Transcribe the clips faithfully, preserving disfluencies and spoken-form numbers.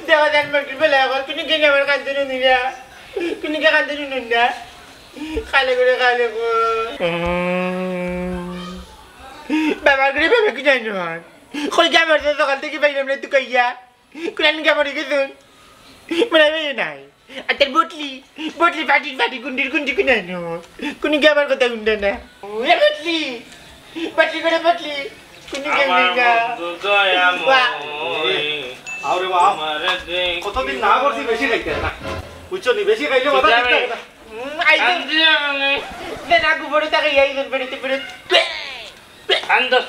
দেখো, জান, মন্ত্রী বেলা এখন কোনো দিন আমার কান্দে নুনি না, কোনো দিন কান্দে নুনি না, খালে করে খালে করে। বাবা করে বাবা কি জানি হয়, কই গিয়া আমার তো সকাল থেকে বাইরে আমরা তুকাইয়া, কোরআন গিয়া মরে গেছুন, মনে হয় নাই। আর তার বটলি, বটলি ফাটি ফাটি গুন্ডির গুন্ডি কোনানো, কোনো গিয়া আমার কথা গুন্ডে না। এ বটলি, বটলি করে বটলি, কোনো গিয়া আমার নেই না। বন্ধু দয়াময়, বাহ। আরে বাবা, তোমারে দেখ- কতদিন না করছি বেশি খাইতে না, বুঝছো নি? বেশি খাইলে মাথা ঠিক থাকে না। হুম, আই তো। কান্দিও না। দে না, গোবরে তাকে এই বেরোতে বেরোতে। আন্দোস,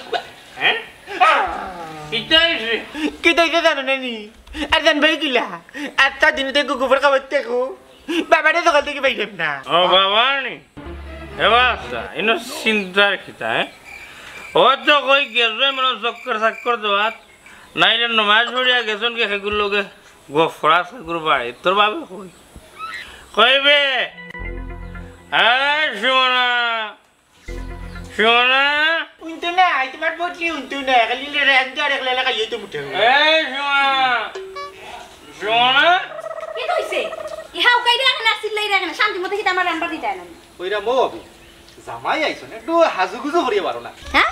হ্যাঁ? কিতা হইছে? কিতা হইছে জানো না নি? আর জানবাই কিলা? আটটা দিন থেকে গোবর খাবার থেকে বাবারে সকাল থেকে পাইলাম না। ও বাবা নি? এবার আচ্ছা, ইনো চিন্তার কিতা, হ্যাঁ? ও তো কই গেছে মনে চক্কর চাক্কর দেওয়াত, নাইলে নমাজ পড়িয়া গেছন কে সেগুর লগে গফরা সেগুর বাড়ি। তোর বাবে কই? কইবে? হ্যাঁ, সুমনা। সুমনা। উনতো না, আই তোমার বটলি উনতো না, খালি লে রেন তো আর একলা এলাকা ইয়ে তো মুঠে। এই সুমনা। সুমনা। কি তো হইছে? ইহাও কাইরা এখানে আসিল লাইরা এখানে শান্তি মতো কিতা আমার রান্না দিতে না। ওইরা মো ভাবি, জামাই আইছন, একটু হাজুগুজু করিয়া পারো না। হ্যাঁ?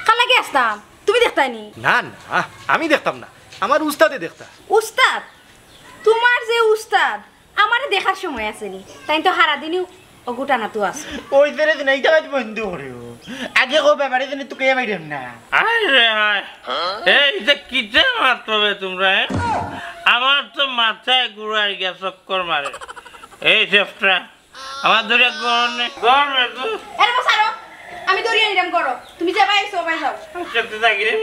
কার লাগি আসতাম? তুমি দেখতায় নি? না, না, আমি দেখতাম না, আমার উস্তাদে দেখতা। উস্তাদ? তোমার যে উস্তাদ, আমারে দেখার সময় আছে নি? তাই তো হারা দিনই অগুটানা তো আছে। ওই ধরে দিন, এইটা কাজ বন্ধ করিও। আগে কো ব্যাপারে দিনে তুকাইয়া বাইরাম না। আয় রে আয়। এই যে কিতা মাতবে বে তোমরা, হ্যাঁ? আমার তো মাথায় ঘুরাই গিয়া চক্কর মারে। এই চেপটা, আমার ধরে গরম নেই। গরম একটু। এরে বাবা, ছাড়ো। আমি দৌড়িয়া নিলাম, করো। তুমি যে ভাই আইছো, ভাই যাও। আচ্ছা, তুই থাকি রে।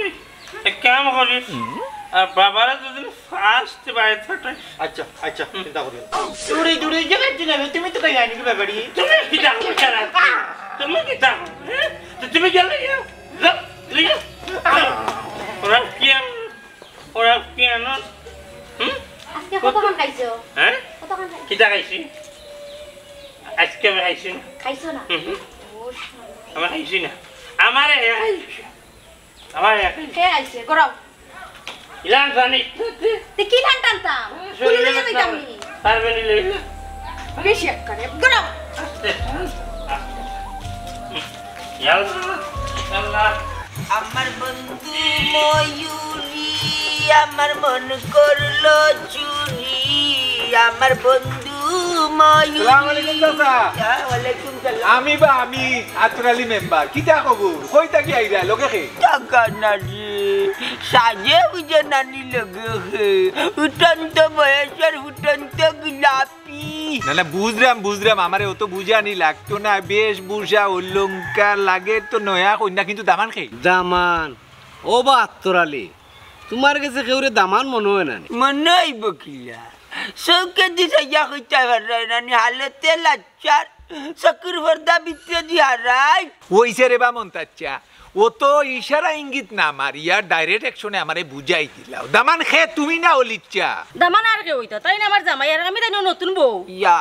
এক কাম করিস। আর বাবারে দুদিন ফার্স্ট বাইরে থাকাই। আচ্ছা, আচ্ছা, চিন্তা করিও না। দৌড়ি, দৌড়ি, যে কাজ না, তুমি তো কাই আনি কি ব্যাপারে? তুমি কিতা করো? তুমি কিতা করো? হ্যাঁ? তো তুমি গেলে গিয়া? যাও, লিখে। ওরা কি আর ওরা কি আনো? হুম? আজকে কতক্ষণ খাইছো? হ্যাঁ? কতক্ষণ খাইছো? কিতা খাইছি? আজকে আমি খাইছি না। খাইছো না? হুম, হুম। ও, শালা। আমি খাইছি না। আমারে হে খাইছে। আমারে হে খাইছে। কে খাইছে? গরম। ইলান জানি। তে কি লান টানতাম? শরীরে কুলি লইয়া যাইতাম নি? পারবে নি লইলে? বেশি এক করে। গরম। আস্তে, আস্তে। ইয়া আল্লাহ, আল্লাহ। আমার বন্ধু ময়ূরী, আমার মন করলো চুরি, আমার বন্ধু ময়ূরী। সালাম আলাইকুম চাচা। হ্যাঁ, ওয়ালাইকুম সালাম। আমি বা আমি আতর আলী মেম্বার, কিতা খবর? কই থাকি আইরা? লগে কে? টাকা না রে, সাজে বুঝে নানি লগে কে। উঠন্ত বয়সের উঠন্ত গোলাপ। না, না, বুঝরাম, বুঝরাম, আমারে অত বুঝানি লাগতো না। বেশভূষা অলংকার লাগে তো নয়া কইন্যা, কিন্তু দামান কে? দামান? ও বা আতর আলী, তুমার গেছে কেউরে দামান মনো অয় না নি? মনো অইবো কিলা? চউখেদি চাইয়া কইতায় পাররায় না নি, হালতে লাচ্চার, চকুর পর্দা ভিতরেদি হারাই। অইছে রে বা মন্তাচ্চা, অত ইশারা ইঙ্গিত না মারিয়া ডাইরেক্ট অ্যাকশনে আমারে বুঝাই দিলাও। দামান কে, তুমি না অলিচ্চা? দামান আর কে অইতা? তাইন আমার জামাই আর আমি তাইন নতুন বউ। ইয়া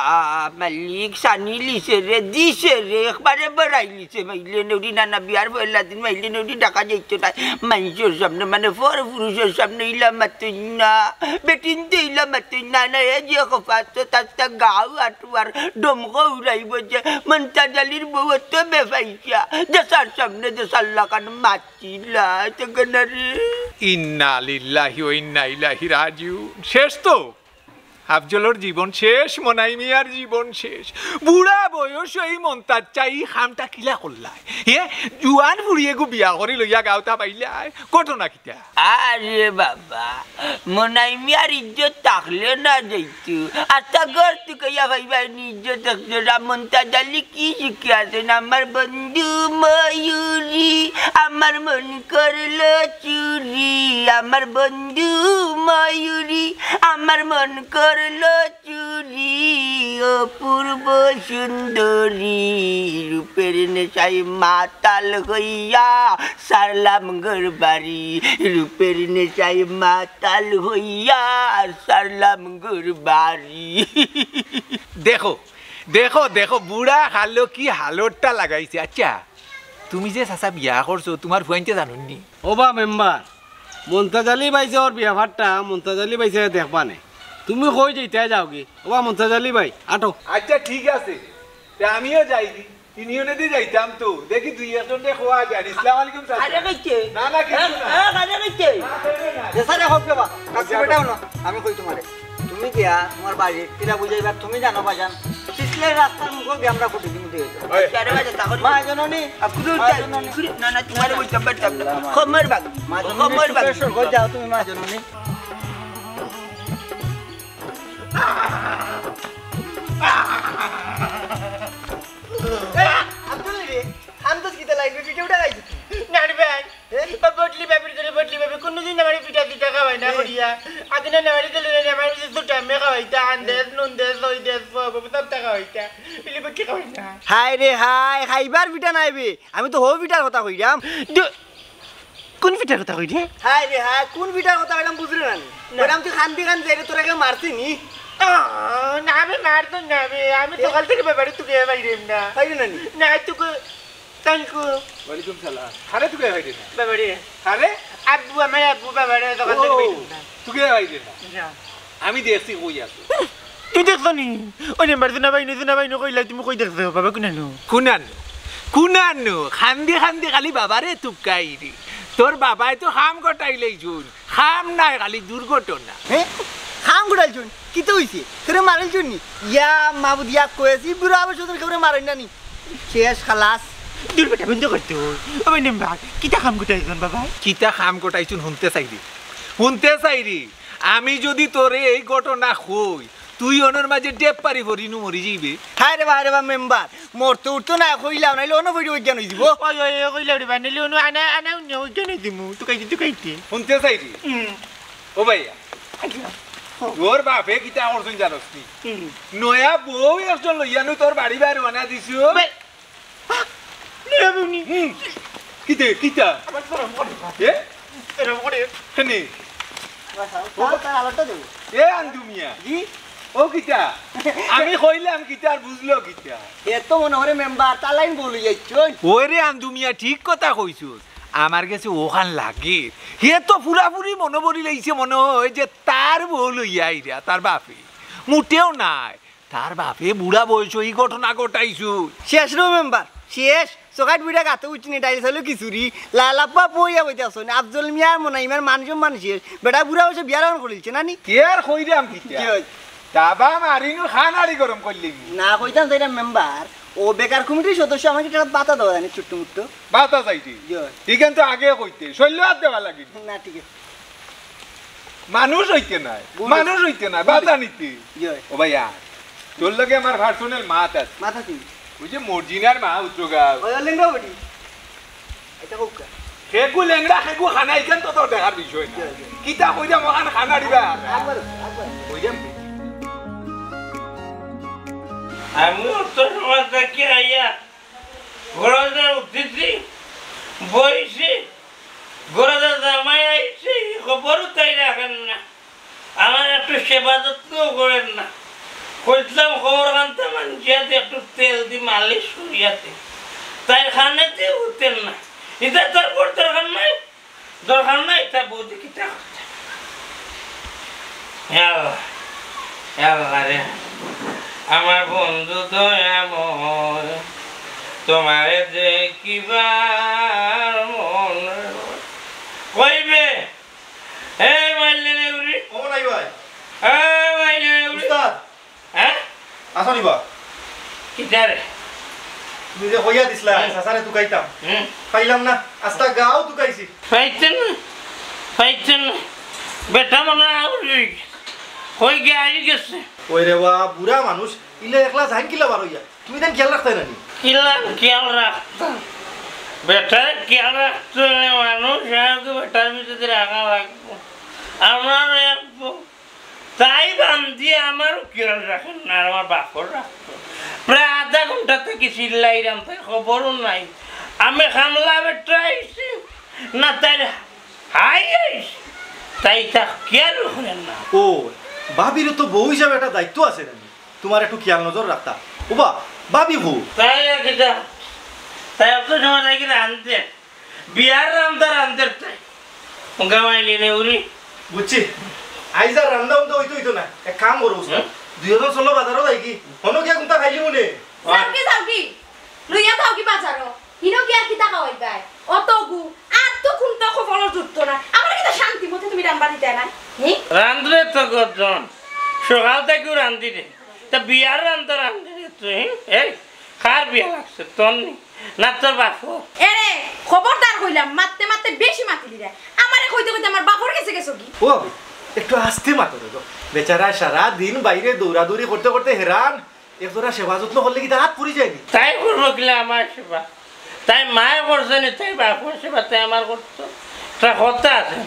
মালিক, সানি লিছে রে, দিছে রে, একবারে বাড়াই লিছে। মাইলে নেউরি নানা বিয়ার পয়লা দিন, মাইলে নেউরি ডাকা যাইতো না। মাইনষর সামনে মানে পর পুরুষর সামনে ইলা মাতইন না। বেটিন্তে ইলা মাতইন না, না, এ যে খফাত তো তার তা গাউ আটুয়ার ডমক উড়াইবো যে। মন্তাজ আলীর বউ অত বেফাইসা, দেশার সামনে দেশার লাখান মাতিলা, তে কেনে রে? ইন্না লিল্লাহি ওয়া ইন্না ইলাইহি রাজিউন। শেষ তো? আফজলর জীবন শেষ, মনাই মিয়ার জীবন শেষ। বুড়া বয়সো ই মন্তাচ্চা ই কামটা কিলা করলায়? হে, জুয়ান ফুড়ি এগু বিয়া করি লইয়া গাউত আইলায়, ঘটনা কিতা? আরে বাবা, মনাই মিয়ার ইজ্জত থাকলে না যাইতো। আস্তা ঘর তুকাইয়া পাইবায় নি ইজ্জত থাকতো না। মন্তাজ আলী কি শিখিয়াছইন? আমার বন্ধু ময়ূরী, আমার মন করলো চুরি, আমার বন্ধু ময়ূরী, আমার মন করলো চুরি, অপূর্ব সুন্দরী, রূপের নেশায় মাতাল হইয়া সারলাম ঘর বাড়ি, রূপের নেশায় মাতাল হইয়া সারলাম ঘর বাড়ি। দেখো, দেখো, দেখো, বুড়া কালো কি হালতটা লাগাইছে। আচ্ছা, তুমি যে চাচা বিয়া করছো, তুমার ফুয়াইন্তে জানইন নি? ওবা মেম্বার, মন্তাজ আলী ভাইসাবর বিয়া বাড়িটা মন্তাজ আলী ভাইসাবে দেখবা নে। তুমি কই যাইতায় যাওগি? ওবা মন্তাজ আলী ভাই, আটো। আচ্ছা, ঠিক আছে, তে আমিও যাইগি। তিনজনেদি যাইতাম তো। দেখি দুই একজনরে কওয়া যায়। আসসালামু আলাইকুম চাচা। আরে কইতে? না, না, কিচ্ছু না। এ, আরে কইতে? না, না, না। যে স্যারে হোক রে বা, কাকু বেটাও না। আমি কই তুমারে, তুমি গিয়া তুমার বাড়ির কিলা বুঝাইবা, তুমি জানো বাজান। পিছলে রাস্তার মুখো গিয়া আমরা ফুটি দিমু দিয়ে যাও। ওই। আরে ভাই, তা করি। মা জননী। আব্দুল মা জননী। না, না, তুমারে বলতাম পারতাম না। খবর বাগ। মা জননী, খবর বাগ। চুপে সরো, যাও তুমি মা জননী। এ, আব্দুল রে, খান তো কিতা লাগবে, পিঠে উঠা খাইছিস? না রে ভাই, এ? ও বটলি ভাবির ঘরে বটলি ভাবি কোনোদিন আমারে পিঠা পিঠা খাওয়ায় না এ? করিয়া। আগে না নামারি গেলে না আমার কিছু দুটা মে খাওয়াইতা, আন দেশ, নুন দেশ, ওই দেশ, বাবু সব টাকা খাওয়াইতা। ইলি বটলি খাওয়াই না। হায় রে হায়, খাইবার পিঠা নাই বে। আমি তো হউ পিঠার কথা কইরাম। দু-, কোন পিঠার কথা কইরে? হায় রে হায়, কোন পিঠার কথা কইরাম বুঝরে না নি? না। কইরাম তুই খান্দি খান যাইরে তোরা কেউ মারছি নি? আহ, না বে, মারতো না বে। আমি এ? সকাল থেকে বাবারে তুকে বাইরে না। বাইরে না নি? না, তুকে, তানকু। ওয়ালাইকুম সালাম। আরে তুকে বাইরে না? বাবারে। আরে? আব্বু, আমার আব্বু বাবারে সকাল থেকে ও, বাইরে না। তুকে বাইরে না? না। আমি দেখছি কই আছে। তুই দেখছো নি? ওই নাম্বার দিনা বাইনু, দিনা বাইনু কইলা, তুমি কই দেখছো? বাবা কুনানো? কুনানো? কুনানো? খান্দি খান্দি খালি বাবারে তুকাইরে। তোর বাবায় তো খাম কটাইলেই জুন। খাম নাই, খালি দুর্ঘটনা। হে? খাম কটাইল জুন? কিতা অইছে? তোরে মারিল জুন নি? ইয়া মাবুদ, ইয়া কইছি, বুড়া আবার শুধু কেউরে মারেন না নি। শেষ খালাস। দূর বেটা, বন্ধ কর তো। ওই নাম্বার, কিতা খাম কটাইছুন বাবা? কিতা খাম কটাইছুন হুনতে চাইরে। হুনতে চাইরে। আমি যদি তোরে এই ঘটনা কই, তুই অনর মাঝে ডেপ পারি পড়িনু মরি যাইবে। হায় রে বা, হায় রে বা, মেম্বার, মরতে উঠতো না, কইলাও, নাইলে অনো পড়ি অজ্ঞান অইযিবো। ওই, ওই, ওই, কইলাও রে বা, নাইলে অনো আনা, আনা, অন্য অজ্ঞান অইযিমু। তুকাইতে, তুকাইতে। হুনতে চাইরে। হুম। ও ভাইয়া, আচ্ছা। তোর বাপে কিতা করছইন জানোস নি? হুম। নয়া বউ একজন লইয়ানু তোর বাড়ি বাইরে বানা দিছো। ভাই, নয়া বউ নি? হুম। কিতে, কিতা? আমার শরম করে। এ? শরম করে। কেনে? তার, তার আলোটা দেবো। এ আন্দু মিয়া। জি? ও কিতা? আমি কইলাম কিতা আর বুঝলো কিতা? এ তো মনে করে মেম্বার, তার লাইন বলি যাইছইন। ওই রে আন্দু মিয়া, ঠিক কথা কইছস। আমার গেছে অখান লাগে। হে তো পুরাপুরি মনো করি লইছে মনে অয় যে তার বউ লইয়া আইরা, তার বাপে। মুটেও নায়। তার বাপে বুড়া বয়সো ই ঘটনা ঘটাইছইন। শেষ রে মেম্বার, শেষ। চকাইত বুড়া গাতো উঠছে নি, ডাইল চাউল খিচুড়ি, লালাপ্পা পইয়া বইতে আছো নি। আফজল মিয়ার মনে ইমার মান সম্মান শেষ। বেটা বুড়া বয়সে বিয়া রান করিলছে না নি? কে আর কইরাম কিতা? জি অয়। দাবা মারিনু খানাড়ি গরম করলি। না কইতাম চাইরাম মেম্বার, ও বেকার কমিটির সদস্য আমারে একটা বাতা দেওয়া জানি ছোট্ট মুট্ট। বাতা চাইছি। জি অয়। ঠিক আছে, আগে কইতে। শৈল্য হাত দেওয়া লাগে। না, ঠিক আছে। মানুষ অইতে নায়, বুঝ-, মানুষ অইতে নায়, বুঝ-, বাধা নিতে। ইয়ে। ও ভাইয়া, তোর লগে আমার personal মাত আছে। মাত আছে? ওই যে মর্জিনার মা উত্তরগাঁও। ওই লেংড়া বেটি। এটা হোক কা? হেগু লেংড়া, হেগু খানা, ইখান তো তোর দেখার বিষয় না। ইয়ে, ইয়ে। কিতা কইরা মহান খানা দিবা? একবার, একবার। কইরা আমি অত সময় থাকি আইয়া ঘরো যে উঠিছি, বইছি, ঘরো যে জামাই আইছে, খবরও তাই রাখেন না। আমার একটু সেবা যত্নও করেন না। কইছিলাম খবর আনতে মানছিয়াতে একটু তেল দি মালিশ করিয়াতে। তাই খানেতে উঠতেন না। এটা তার পর দরকার নাই। দরকার নাই, তা বৌদি কিতা করতে? ইয়া আল্লাহ, ইয়া আল্লাহ রে, আমার বন্ধু দয়াময়, তোমারে দেখিবার মন কইবে। এ মাইলে রে উড়ি। ও নাই ভাই। এ মাইলে রে উড়ি। উস্তাদ। হ্যাঁ? আসো নি বা। কিতা রে? তুমি যে কইয়া দিছলা, হুম। চাচারে তুকাইতাম। হুম। পাইলাম না, আস্তা গাঁও তুকাইছি। পাইতেন না, পাইতেন না। বেটা মনে হয় আউট হয়ে গেছে। কই গিয়া আই গেছে। ওই রে বা, বুড়া মানুষ, ইলে একলা যাইন কিলা বার হইয়া? তুমি তান খেয়াল রাখতায় না নি? কিলা খেয়াল রাখতাম? বেটার খেয়াল রাখতে হলে মানুষ আমাকে বেটার ভিতরে রাখা লাগবো। আমার এক বউ তাই বান্দি আমারও খেয়াল রাখেন না, আর আমার বাপর রাখতো। প্রায় আধা ঘন্টা থেকে চিল্লাইলাম, তাই খবরও নাই। আমি খামলা বেটা আইছি, না তাই হাই আইছি, তাই তা খেয়াল রাখেন না। ও, ভাবিরও তো বউ হিসাবে একটা দায়িত্ব আছে না? তোমার একটু খেয়াল নজর রাখতা। ওবা, ভাবি হো। তাই আর কিতা? তাই অত সময় থাকি রান্ধে, বিয়ার রান্ধা রান্ধে তাই। মুখা মাইলি নে উড়ি। বুঝছি, আইজ আর রান্ধা উন্ধা অইতো অইতো না। এক কাম করো উস্তাদ, হুম? দুইজন চলো বাজারো যাইগি, হনো গিয়া কুন্তা খাইলি মনে। যাওগি, যাওগি, লইয়া যাওগি বাজারো। হিনো গিয়া কিতা খাওয়াইবায়? অত গু, আর তো কুন্তা কপালো জুটতো না। আমার কিতা শান্তি মতে তুমি রান্না দিতে না? হি? রান্ধলে তো গজন, সকাল থাকিউ রান্ধি দে। তা বিয়ার রান্ধা রান্ধি দে তুই, হি? এই, কার বিয়া লাগছে? তোর নি? না তোর বাপর? এরে, খবরদার কইলাম, মাততে মাততে বেশি মাতিলি রে। আমারে কইতে কইতে আমার বাপর গেছে গেছো কি? ও, একটু আস্তে মাতো রে গো। বেচারা সারা দিন বাইরে দৌড়াদৌড়ি করতে করতে হেরান। এক জরা সেবা যত্ন করলে কিতা আত পুড়ি যায়নি? তাই করবো কিলা আমার সেবা? তাই মায়ে করছে নি, তাই বাপর সেবা, তাই আমার করতো। একটা কথা আছে,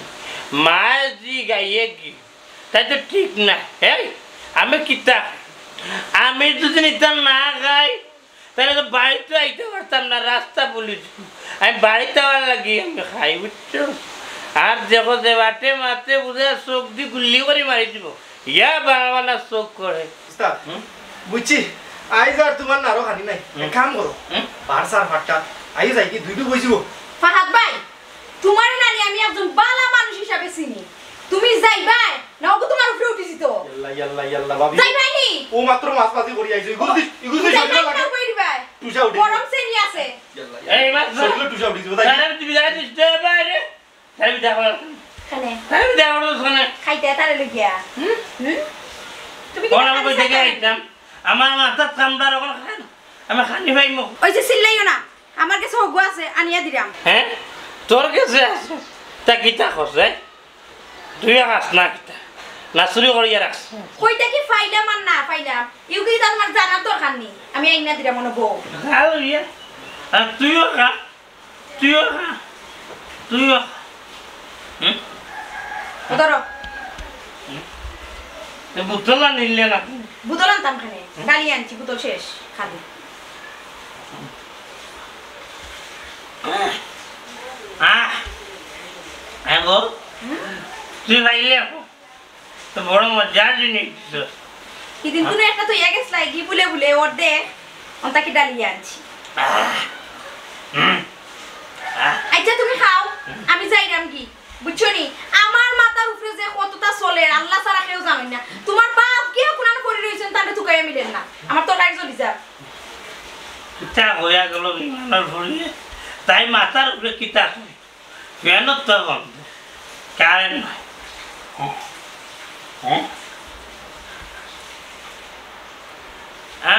মায়ে জি গাইয়ে কি, তাই তো ঠিক না। এই, আমি কিতা? আমি যদি নিতাম না গাই, তাইলে তো বাড়িত আইতে পারতাম না, রাস্তা পুলিশ। আমি বাড়িত আওয়ার লাগি আমি খাই, বুঝছো? আর দেখো যে বাটে মাতে বুঝে চোখ দি গুল্লি করি মারি দিব। ইয়া বাবা না চোখ করে। উস্তাদ, হুম? বুঝছি, আইজ আর তোমার নারো খানি নাই। হুম। এক কাম করো, হুম? বার সার ফাটটা, আইজ যাই কি দুইটু বইছিব। ফাহাদ ভাই, তোমার নানি আমি একজন বালা মানুষ হিসাবে চিনি। তুমি যাইবায়, না ওগু তোমার উপরে উঠি দিত? ইয়াল্লা, ইয়াল্লা, ইয়াল্লা, ভাবি। যাইবায় নি? ও মাত্র মাছ ভাজি করি আইছো, ইগুলো দি, ইগুলো দি তুমি শরীরে যাইবায় লাগে। না কই দিবায়? টুসা উঠি। গরম চেনি আছে। ইয়াল্লা, ইয়াল্লা। এই মাছ শরীরে টুসা উঠি দিব, তাই? তাহলে তুমি যাই দিস, দে বাইরে। তাই বিদা কর। কেনে? তাই বিদা কর, শোনে। খাইতে তারে লইয়া। হুম? হুম? তুমি কি ওরা খালি কই থেকে চাইতায়? আইতাম? আমার মাথাত কামড়ার ওখানে খান। আমি খানি পাইমু। ওই যে চিল্লাইও না। আমার কাছে হগু আছে, আনিয়া দিলাম। হ্যাঁ? তোর কাছে আছে? তা কিতা করছে? তুইও খাস না কিতা? না চুরি করিয়া রাখছ? কইতা কি পাইলাম আর না পাইলাম? ইউ কি তার আমার জানার দরকার নেই। আমি আইনা দিলাম মনে বউ। গাল ইয়া। আর তুইও খা। তুইও খা। তুইও খা। হুম? ও ধরো। হুম? তো বোতল আনিলে না? বোতল আনতাম কেনে? গালি আনছি, বোতল শেষ। খালি। আহ, আহ, গো, হুম? তুই খাইলে এখন? তো বড় মজার জিনিস দিছস। কিদিন কোনো একটা তো ইয়া গেছলাই, কি বুলে বুলে, ওর দে, ওটা কি ডালিয়া আনছি। আহ, হুম, আহ। আচ্ছা, তুমি খাও, আমি যাইরাম কি, বুঝছো নি? আমার মাথার উপরে যে কতটা চলে, আল্লাহ ছাড়া কেউ জানে না। তোমার বাপ গিয়া কোনান পড়ি রইছেন, তাহলে তুকাইয়া মিলেন না। আমার তরকারি চলি যাক। কিতা হইয়া গেল বিমানের পড়িয়ে? তাই মাথার উপরে কিতা আছে? ফ্যানও তো বন্ধ, কারেন্ট নাই। হ্যাঁ? হ্যাঁ?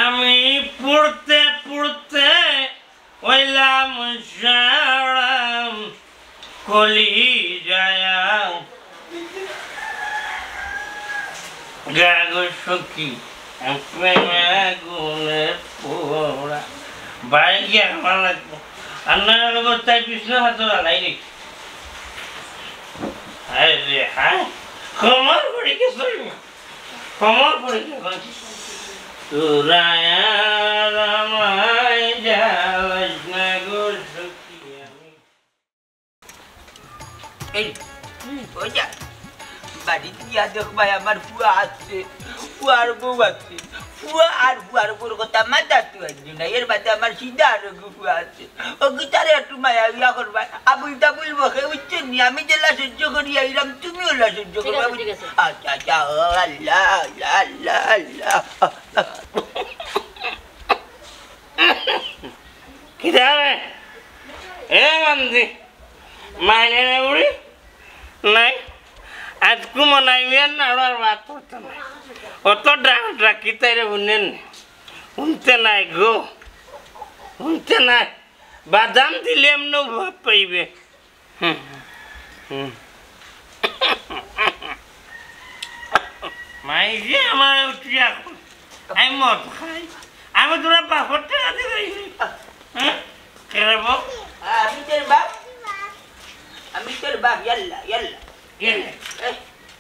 আমি পড়তে পড়তে অইলাম সারা কলি যায়া। গাগো সখী, প্রেমে আগুনে পোড়া। বাড়ি গিয়া আমার লাগবো। আর না হলে তাই বিষ্ণু হাতে বানাই রে। হায় রে হায়, কমর পড়ে গেছে। কমর পড়ে গেছে। তোরা আর আমায় জ্বালাস না গো সখী। এই, হুম, ওই যা। বাড়িত গিয়া দেখবায় আমার ফুয়া আছে, ফুয়ার বউ আছে। ফুয়া আর ফুয়ার বউর কথা মাথাত আনছো না, এর বাদে আমার সিধা আরোগু ফুয়া আছে। ও কি তারে একটু মায়া উয়া করবায়? আবুল তাবুল বকে, বুঝছো নি? আমি যেলা সহ্য করি আইরাম, তুমিও ওলা সহ্য করবায়, ঠিক আছে, বুঝছো? ঠিক আছে। আচ্ছা, আচ্ছা, ও আল্লাহ, আল্লাহ, আল্লাহ, আল্লাহ। কিতা রে? এ মান্দি, মাইনে রে উড়ি? নাই। আজকু মনাইবি আর না, আর ভাত করতে নাই। অত ডাক ডাকি তাইরে হুনেন নি। হুনতে নাই গো। হুনতে নাই। বাদাম দিলে এমন ভাব পাইবে। হুম, হুম। মাইজি আমার উঠিয়া কয়, আমি মদ খাই। আমি তোরা বাপর টাকা দিয়ে খাইনি। হ্যাঁ? কেন বল? আমি তোর বাপ। আমি তোর বাপ, ইয়াল্লা, ইয়াল্লা। কে রে? এ,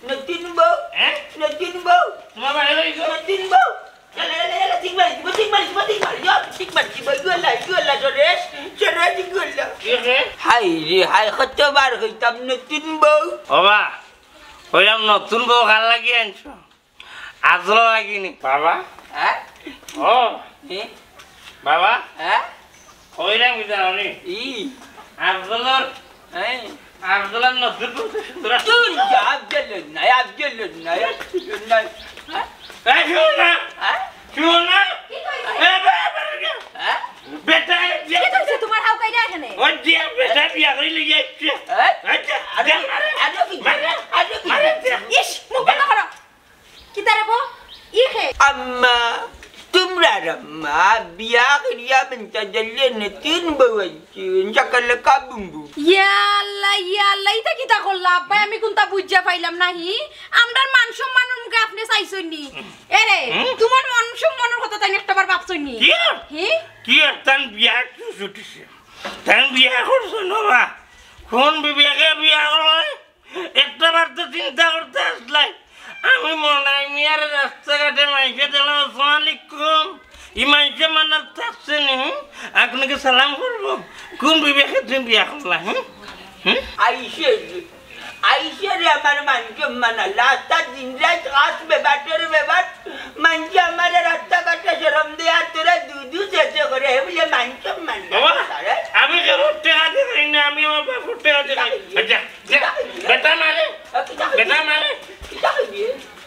নতুন বউ। হ্যাঁ? নতুন বউ। তোমার বাড়ি বাড়ি গো? নতুন বউ। ইয়াল্লা, ইয়াল্লা, ইয়াল্লা, ঠিক মারি দিব, ঠিক মারি দিব, ঠিক মারি দিব, ঠিক মারি দিব, ইয়াল্লা, ইয়াল্লা, সরে, সরে, ইয়াল্লা। কে রে? হায় রে, হায়, কতবার কইতাম নতুন বউ। ও বা, কইলাম নতুন বউ কার লাগি আনছো? আজল লাগি নি। বাবা? হ্যাঁ? ও। এ? বাবা? হ্যাঁ? কইলাম কি জানো নি? ই। আফজলর, হ্যাঁ। আফজলর নসিব বড় সুন্দর আছে। দূর যা, আফজল নাই, আফজল নাই, আফজল নাই। হ্যাঁ? এই শুনো না। হ্যাঁ? শুনো না। কি কইছে? এ, বে-, বে-, বে-, হ্যাঁ? বেটা, এই যে কি কইছে তোমার হাউকাইরা এখানে? ওই যে বেটা বিয়া করে লইয়া আইছে। হ্যাঁ? আচ্ছা, আরে, দে, মারে। আরে কি? মারে। আরে কি? মারে, দে। ইস, মুখ বন্ধ করো। কিতা রে বো? ই খে? আম্মা, তুমরার আম্মা বিয়া করিয়া মনটা জ্বললে নতুন বউ আনছইন, শাকালাকা বুম বুম। ইয়া আল্লাহ, ইয়া আল্লাহ, ইতা কিতা করলা আব্বায়? আমি কুনতা বুঝিয়া পাইলাম না হি। আমরার মান সম্মানর মুখে আপনে চাইছইন নি? এরে, হুম? তোমার মান সম্মানর কথা তাইন একটাবার ভাবছইন নি? কি? হি? কি আর তান বিয়া কি ছুটিছে? তান বিয়া করছো না বা? কোন বিবেকে বিয়া করলে? একটাবার তো চিন্তা করতে আসলাই। আমি মনাই মিয়ার রাস্তাঘাটে মাইকে দিলাম, "আসসালামু আলাইকুম।" ই মাইকে মানার থাকছে নি, আপনাকে সালাম করবো। কোন বিবেকে তুমি বিয়া করলা, হুম? হুম? আইসে রে, আইসে রে আমার মাইকে মানা। রাস্তা দিন রাত কাজ বেবাটর বেবাট। মাইকে আমার রাস্তাঘাটে শরম দেয়া তোরা দুধু শেষে করে, হে বলে মাইকে মানা। বাবা, আরে? আমি কেবল টেকা দিয়ে খাই না, আমি আমার বাপর টেকা দিয়ে খাই। আচ্ছা। দে, বেটা মারে, বেটা মারে।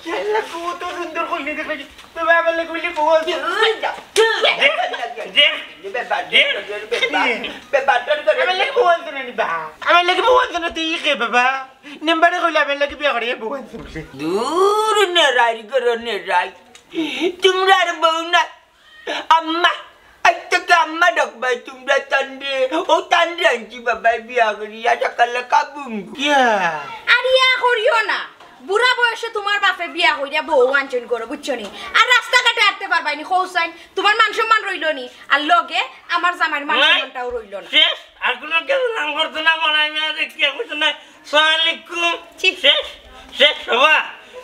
শালা কত সুন্দর কইলে দেখলে কি? তো বাবার লাগে বলি বউ আনছে। দে, দে, দে। বাবার লাগে বউ আনছে না নি বা? আমার লাগে বউ আনছে না, তুই কে বাবা? নেম্বারে কইলে আমার লাগে বিয়া করে বউ আনছে। দূর নেরাই গরো নেরাই। তোমরা আর বউ না। আম্মা, আজ থেকে আম্মা ডাকবায় তোমরা তানরে। ও তানরে আনছি বাবায় বিয়া করি, আজ সকালে কাবুম। ইয়া। আর ইয়া করিও না। বুড়া বয়সে তোমার বাপে বিয়া করিয়া বউ আনছইন করো, বুঝছো নি? আর রাস্তাঘাটে আটতে পারবায় নি, কও চাইন। তোমার মান সম্মান রইলো নি। আর লগে আমার জামাইর মান নাই। সম্মানটাও রইলো না। শেষ, আর কোনো কিছু নাম করতো না, মনে হয় না, দেখতে বুঝছো না। সালাম আলাইকুম। ছি। শেষ, শেষ হবা।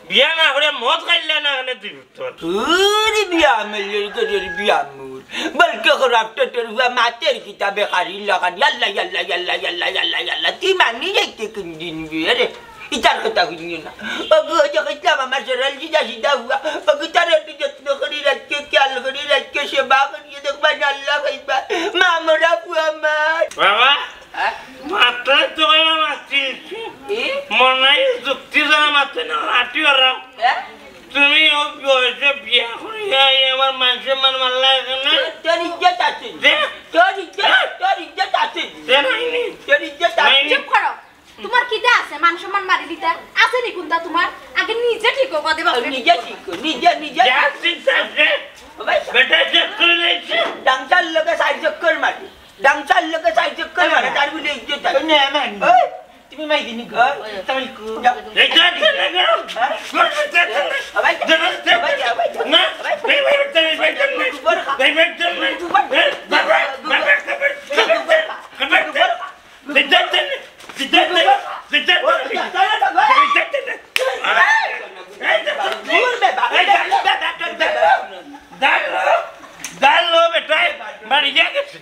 বিয়া না করে মদ খাইলে না, এখানে তুই উঠতে পারবি। তোর বিয়া মেলের গজর বিয়া মুর। বলকে খরাপ তো তোর হুয়া মাতের কিতাবে কারি লাগান। ইয়াল্লা, ইয়াল্লা, ইয়াল্লা, ইয়াল্লা, ইয়াল্লা, ইয়াল্লা। তুই মানি যাইতে কোন দিন বিয়ে রে? ইতার কথা শুনিও না। ওগো, ওই যে কইতাম আমার সরল সিধা সিধা হুয়া। ওগো, তার একটু যত্ন করি রাখকে, খেয়াল করি রাখকে, সেবা করিয়ে দেখবা, আল্লাহ কইবা। মা মরা ফুয়া আমার। বাবা, হ্যাঁ? মাত্র তো কইবা মারছি। এ? মনে হয় যুক্তি ছাড়া মারছে না, লাঠি ওরা। হ্যাঁ? তুমি ও বয়সে বিয়া করিয়া এই আমার মান সম্মান মারলা এখানে? তোর ইজ্জত আছে। দে। তোর ইজ্জত, হ্যাঁ? তোর ইজ্জত আছে। দে নাইনি। তোর ইজ্জত আছে। নাইনি। চুপ করো। তোমার কিতা আছে? মান সম্মান মারি দিতা আছে নি কুনতা তোমার? আগে নিজে ঠিক হও, বাদে বাপরে নিজে ঠিক হও। ঠিক হও, নিজে, নিজে। যা চিন্তা আছে, ও ভাই, বেটা চেক করে নিয়েছে। ডাংসার লোকে সাইড চক্কর মারে। ডাংসার লোকে সাইড চক্কর মারে, তার বলে ইজ্জত আছে। না, না, না। ওই, তুমি মাই দিনি গো। ওই। তাহলে কু-, যা। এই যা, যা, যা, যা। হ্যাঁ? ও ভাই, যা, যা, যা। ও ভাই, ও ভাই, ও ভাই। না, এই ভাই, এই ভাই, এই ভাই, এই ভাই। এই ভাই, এই ভাই। এই বাবা, বাবা, বাবা। দাঁড়াও, দাঁড়াও, বেটা, বাড়ি গিয়া গেছে।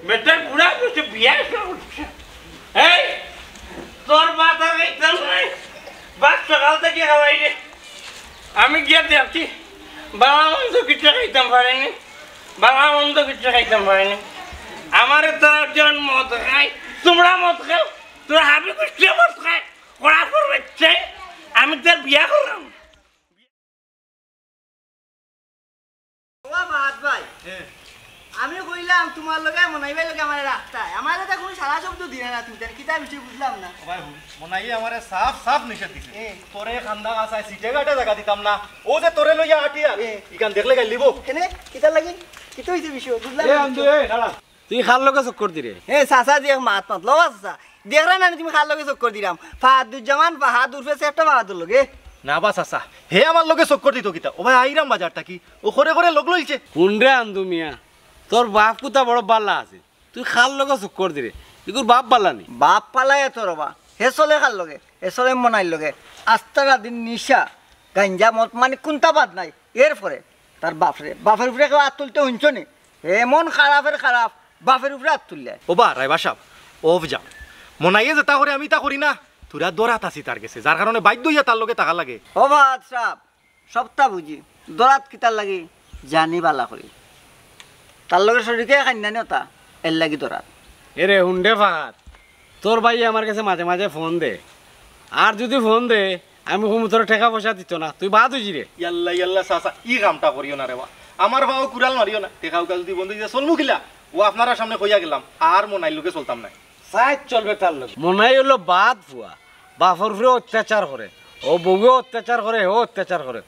বেটা বুড়া করছে, বিয়া করছে। এই, তোর মাথা খাইতাম নাই। ভাত সকাল থেকে খাওয়াই রে। আমি গিয়া দেখছি, বালা মন্দ কিচ্ছু খাইতাম পারিনি, বালা মন্দ কিচ্ছু খাইতাম পারিনি। আমারে তারা যখন মদ খায়, তোমরা মদ খাও, তোরা হাবি কুষ্টিয়া মদ খায়, করা করবে চাই, আমি তার বিয়া করলাম। বাবা ফাহাদ ভাই, হ্যাঁ। আমি কইলাম তোমার লগে মনাই ভাইর লগে আমারে রাখতায়। আমারে তো কোনো সারা শব্দ দিলে না তুমি, তাহলে কিতা বিষয় বুঝলাম না। ও ভাই, হুন, মনাইয়ে আমারে সাফ সাফ নিষেধ দিছে। এ। তোরে খান্দা কাছায় সিটে গাটে জাগা দিতাম না। ও যে তোরে লইয়া আটিয়া, এ। ইখান দেখলে গাইল দিবো। কেনে? কিতার লাগি? কিতা হইছে বিষয়? বুঝলাম এ, না আন্দু, কিছু। এ, দাঁড়া। তুই কার লগে চক্কর দিরে? এ, চাচা যে এক মাত মাত, লবা চাচা। দেখরা না নি তুমি কার লগে চক্কর দিরাম? ফাহাদুজ্জামান, ফাহাদ উরফে সেটা ফাহাদুর লগে। না বা চাচা, হে আমার লগে চক্কর দিত কিতা? ও ভাই, আইরাম বাজার থাকি। ও করে করে লগ লইছে। হুন রে আন্দু মিয়া, তোর বাপ কুতা বড় বালা আছে। তুই কার লগে চক্কর দিরে? ইগুর বাপ বালা নি? বাপ বালা এ তোর বা। হে চলে কার লগে? হে চলে মনাইর লগে। আস্তা রাত দিন নিশা, গাঞ্জা, মদ, মানে কুনতা বাদ নাই। এরপরে তার বাপরে, বাপের উপরে কেউ আত তুলতে হুনছো নি? এমন খারাপের খারাপ, বাপের উপরে আত তুললে। ও বা, রায়বা সাব, অফ যাও। মনাইয়ে যেতা করে আমি ইতা করি না, তোরা দরাত আছি তার গেছে, যার কারণে বাধ্য হইয়া তার লগে থাকা লাগে। ও বা সাব, সবটা বুঝি, দরাত কিতার লাগি জানি বালা করি। তার লগে শরিকে খাইন্না নি ওতা। এর লাগি ধরার। এরে হুন্ডে ফাহাদ, তোর ভাইয়ে আমার গেছে মাঝে মাঝে ফোন দে, আর যুদি ফোন দে, আমি কমু তোরে টেকা পয়সা দিতো না, তুই বাদ অইযি রে। ইয়াল্লা, ইয়াল্লা, চাচা, ই কামটা করিও না রে বা। আমার পাও কুড়াল মারিও না। টেকা উকা যুদি বন্ধ অইযে, চলমু কিলা? ও আপনারার সামনে কইয়া গেলাম, আর মনাইর লগে চলতাম নায়। সাইজ চলবে তার লগে। মনাই অইলো বাদ ফুয়া, বাপর উপরে অত্যাচার করে, অউ বউয়ে অত্যাচার করে, হেও অত্যাচার করে।